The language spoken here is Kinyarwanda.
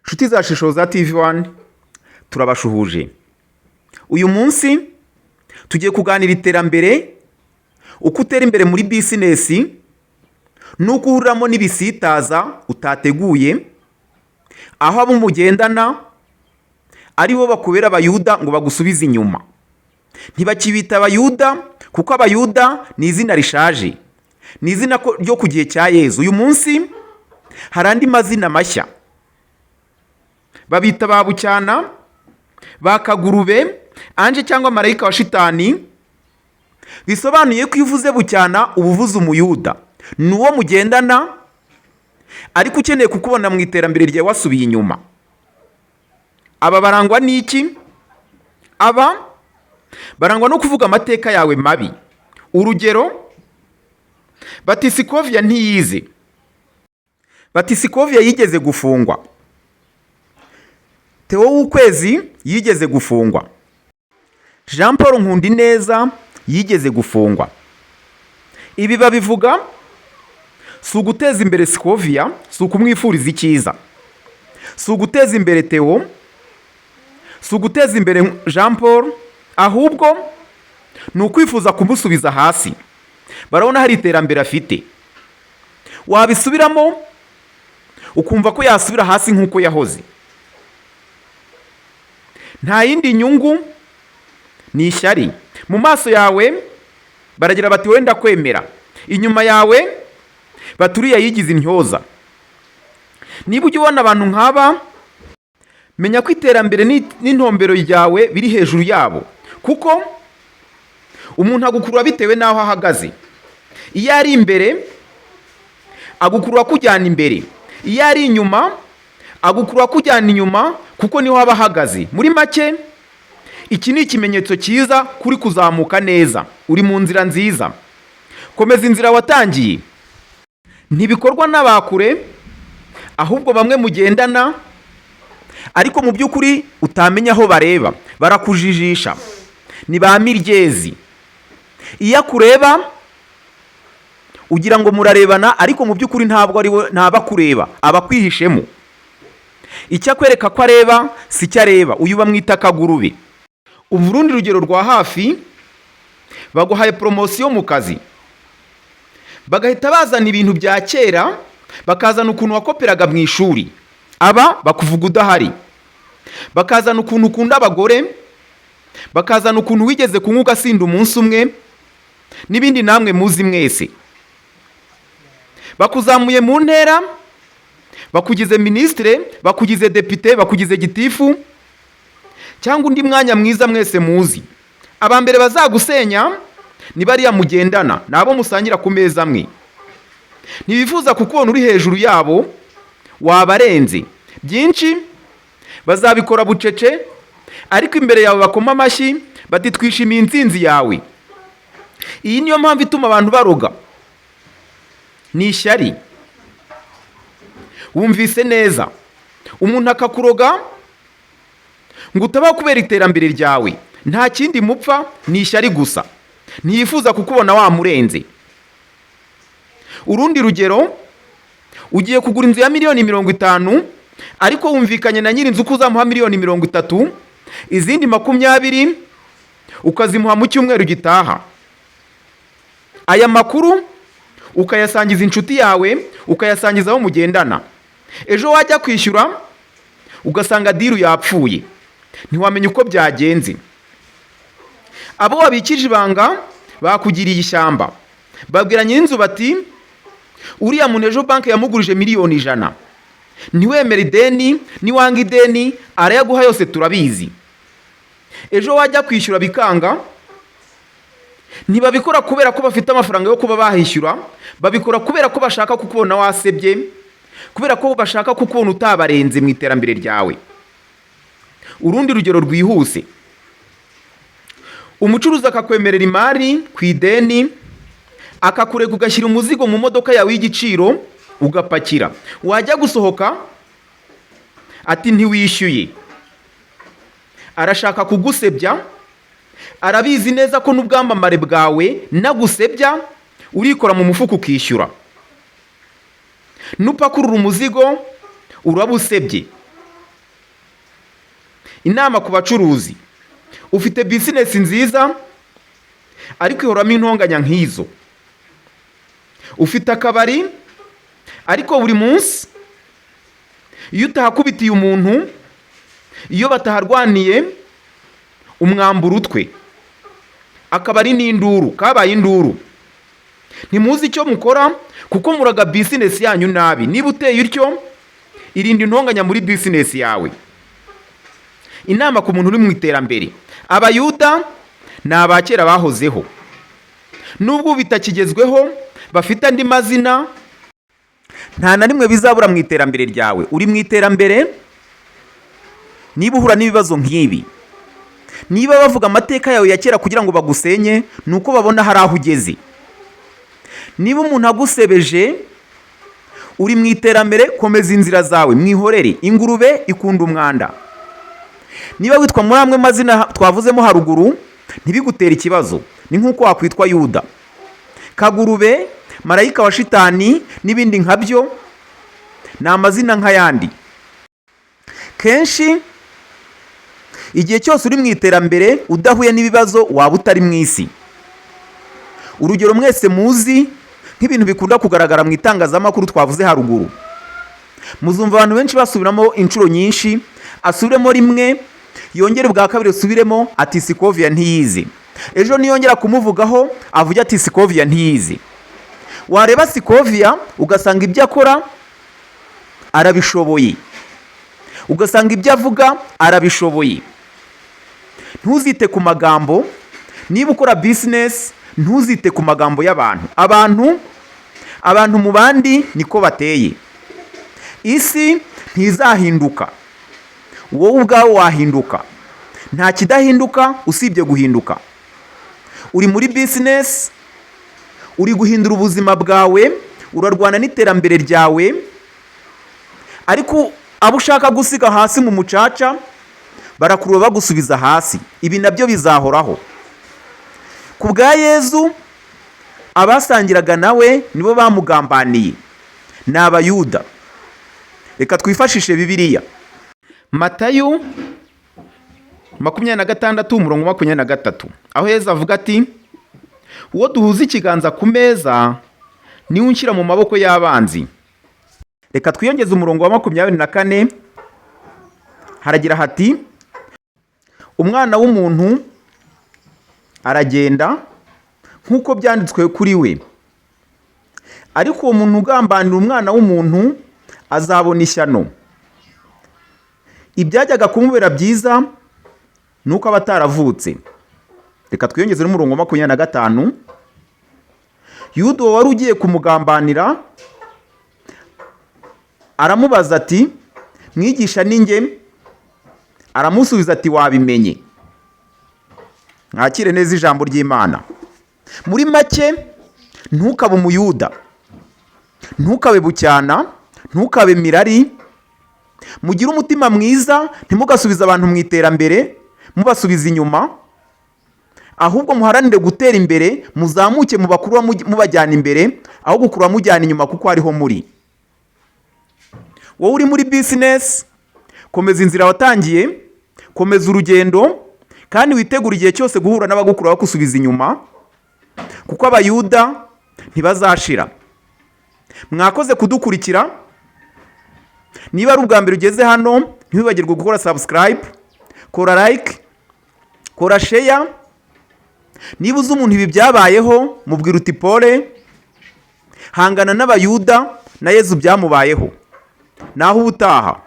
Nshuti za Shishoza TV 1, turabashuhuje. Uyu munsi tugiye kuganira iterambere, uko utera imbere muri business n'uko uhuriramo n'ibisitaza utateguye, aho abo mugendana ari bo bakubera Abayuda ngo bagusubize inyuma. Ntibakibita Abayuda kuko Abayuda ni izina rishaje, ni izina ryo ku gihe cya Yezu. Uyu munsi hari andi mazina mashya, babita ba Bucyana, ba Kagurube, ange cyangwa marayika wa Shitani. Bisobanuye ko iyo uvuze Bucyana uba uvuze Umuyuda, ni uwo mugendana ariko ukeneye kukubona mu iterambere ryawe wasubiye inyuma. Aba barangwa n'iki? Aba barangwa no kuvuga amateka yawe mabi. Urugero, bati Sikoviya ntiyize, bati Sikoviya yigeze gufungwa, Theo w'Ukwezi yigeze gufungwa, Jean Paul Nkundineza yigeze gufungwa. Ibi babivuga si uguteza imbere Sikoviya, si ukumwifuriza icyiza, si uguteza imbere Theo, si uguteza imbere Jean Paul, ahubwo ni ukwifuza kumusubiza hasi. Barabona hari iterambere afite, wabisubiramo ukumva ko yasubira hasi nk'uko yahoze. Nta yindi nyungu, ni ishyari. Mu maso yawe baragira bati wenda kwemera, inyuma yawe baturiya yigize intyoza. Niba ujya ubona abantu nk'aba, menya ko iterambere n'intumbero ryawe biri hejuru yabo, kuko umuntu agukurura bitewe n'aho ahagaze. Iyo ari imbere agukurura akujyana imbere, iyo ari inyuma agukurura akujyana inyuma, kuko niho aba ahagaze. Muri make, iki ni ikimenyetso cyiza kuri kuzamuka neza, uri mu nzira nziza. Komeza inzira watangiye. Ntibikorwa n'abakure, ahubwo bamwe mugendana ariko mu by'ukuri utamenya aho bareba, barakujijisha, ni ba miryezi. Iyo akureba ugira ngo murarebana, ariko mu by'ukuri ntabwo ari we, ntaba akureba, aba akwihishemo. Icyo akwereka ko areba si cyo areba. Uyu bamwita Kagurube. Ubu urundi rugero rwa hafi, baguhaye promotion mu kazi, bagahita bazana ibintu bya kera, bakazana ukuntu wakoperaga mu ishuri. Aba bakuvuga udahari, bakazana ukuntu ukunda abagore, bakazana ukuntu wigeze kunywa ugasinda umunsi umwe, n'ibindi namwe muzi mwese. Bakuzamuye mu ntera, bakugize minisitire, bakugize depite, bakugize gitifu cyangwa undi mwanya mwiza mwese muzi. Aba mbere bazagusenya ni bariya mugendana, ni abo musangira ku meza amwe. Ntibifuza kukubona uri hejuru yabo, wabarenze. Byinshi bazabikora bucece, ariko imbere yawe bakoma amashyi bati twishimiye intsinzi yawe. Iyi niyo mpamvu ituma abantu baroga, ni ishyari. Wumvise neza, umuntu akakuroga ngo utabaho kubera iterambere ryawe. Nta kindi mupfa, ni ishyari gusa. Ntiyifuza kukubona wamurenze. Urundi rugero, ugiye kugura inzu ya miliyoni 50, ariko wumvikanye na nyir'inzu ko uzamuha miliyoni 30, izindi 20 ukazimuha mu cyumweru gitaha. Aya makuru ukayasangiza inshuti yawe, ukayasangiza abo mugendana. Ejo wajya kwishyura ugasanga deal yapfuye, ntiwamenya uko byagenze. Abo wabikije ibanga bakugiriye ishyamba, babwira nyir'inzu bati uriya muntu ejo banki yamugurije miliyoni 100, ntiwemere ideni, niwanga ideni arayaguha yose, turabizi. Ejo wajya kwishyura bikanga. Ntibabikora kubera ko bafite amafaranga yo kuba bahishyura, babikora kubera ko bashaka kukubona wasebye, kubera ko bashaka kukubona utabarenze mu iterambere ryawe. Urundi rugero rwihuse, umucuruzi akakwemerera imari ku ideni, akakureka ugashyira umuzigo mu modoka yawe y'igiciro, ugapakira, wajya gusohoka ati ntiwishyuye. Arashaka kugusebya, arabizi neza ko n'ubwamamare bwawe nagusebya urikora mu mufuka ukishyura. Nupakurura umuzigo uraba usebye. Inama ku bacuruzi: ufite business nziza ariko ihoramo intonganya nk'izo. Ufite akabari ariko buri munsi iyo utahakubitiye umuntu, iyo bataharwaniye umwambura utwe. Akabari ni induru, kabaye induru. Ntimuzi icyo mukora kuko muraga business yanyu nabi. Niba uteye utyo, irinde intonganya muri business yawe. Inama ku muntu uri mu iterambere: Abayuda ni abakera bahozeho, nubwo bitakigezweho, bafite andi mazina, nta na rimwe bizabura mu iterambere ryawe. Uri mu iterambere, niba uhura n'ibibazo nk'ibi, niba bavuga amateka yawe ya kera kugira ngo bagusenye, ni uko babona hari aho ugeze. Niba umuntu agusebeje uri mu iterambere, komeza inzira zawe, mwihorere. Ingurube ikunda umwanda. Niba witwa muri amwe mazina twavuzemo haruguru, ntibigutere ikibazo. Ni nk'uko wakwitwa Yuda, Kagurube, marayika wa shitani n'ibindi nkabyo, ni amazina nk'ayandi. Kenshi igihe cyose uri mu iterambere udahuye n'ibibazo, waba utari mu isi. Urugero mwese muzi, nk'ibintu bikunda kugaragara mu itangazamakuru twavuze haruguru, muzumva abantu benshi basubiramo inshuro nyinshi. Asubiremo rimwe, yongere ubwa kabiri, asubiremo ati: "Sikoviya ntiyizi." Ejo niyongera kumuvugaho, avuge ati: "Sikoviya ntiyizi." Wareba Sikoviya ugasanga ibyo akora arabishoboye, ugasanga ibyo avuga arabishoboye. Ntuzite ku magambo. Niba ukora business, ntuzite ku magambo y'abantu. Abantu mu bandi niko bateye. Isi ntizahinduka, wowe ubwawe wahinduka. Nta kidahinduka usibye guhinduka. Uri muri business, uri guhindura ubuzima bwawe, urarwana n'iterambere ryawe, ariko abo ushaka gusiga hasi mu mucaca barakurura bagusubiza hasi. Ibi nabyo bizahoraho. Ku bwa Yezu, abasangiraga nawe nibo bamugambaniye, ni Abayuda. Reka twifashishe Bibiliya, Matayo 26, umurongo 23, aho Yezu avuga ati: "Uwo duhuza ikiganza ku meza niwe unshyira mu maboko y'abanzi." Reka twiyongeze umurongo wa 24. Haragira hati: "Umwana w'umuntu aragenda nk'uko byanditswe kuri we, ariko uwo muntu ugambanira Umwana w'umuntu azabona ishyano! Ibyajyaga kumubera byiza ni uko aba ataravutse." Reka twiyongeze n'umurongo wa 25. Yuda wari ugiye kumugambanira aramubaza ati: "Mwigisha, ni njye?" Aramusubiza ati: "Wabimenye." Mwakire neza ijambo ry'Imana. Muri make, ntukabe Umuyuda, ntukabe Bucyana, ntukabe Mirari. Mugire umutima mwiza, ntimugasubize abantu mu iterambere mubasubiza inyuma, ahubwo muharanire gutera imbere, muzamuke mu bakuru mubajyana imbere aho gukurura mujyana inyuma, kuko ariho muri. Wowe uri muri business, komeza inzira watangiye, komeza urugendo, kandi witegure igihe cyose guhura n'abagukura bagusubiza inyuma, kuko Abayuda ntibazashira. Mwakoze kudukurikira. Niba ari ubwa mbere ugeze hano, ntiwibagirwe gukora subscribe, kora like, kora share. Niba uzi umuntu ibi byabayeho, mubwira uti: "Pole, hangana n'Abayuda, na Yezu byamubayeho." Naho ubutaha.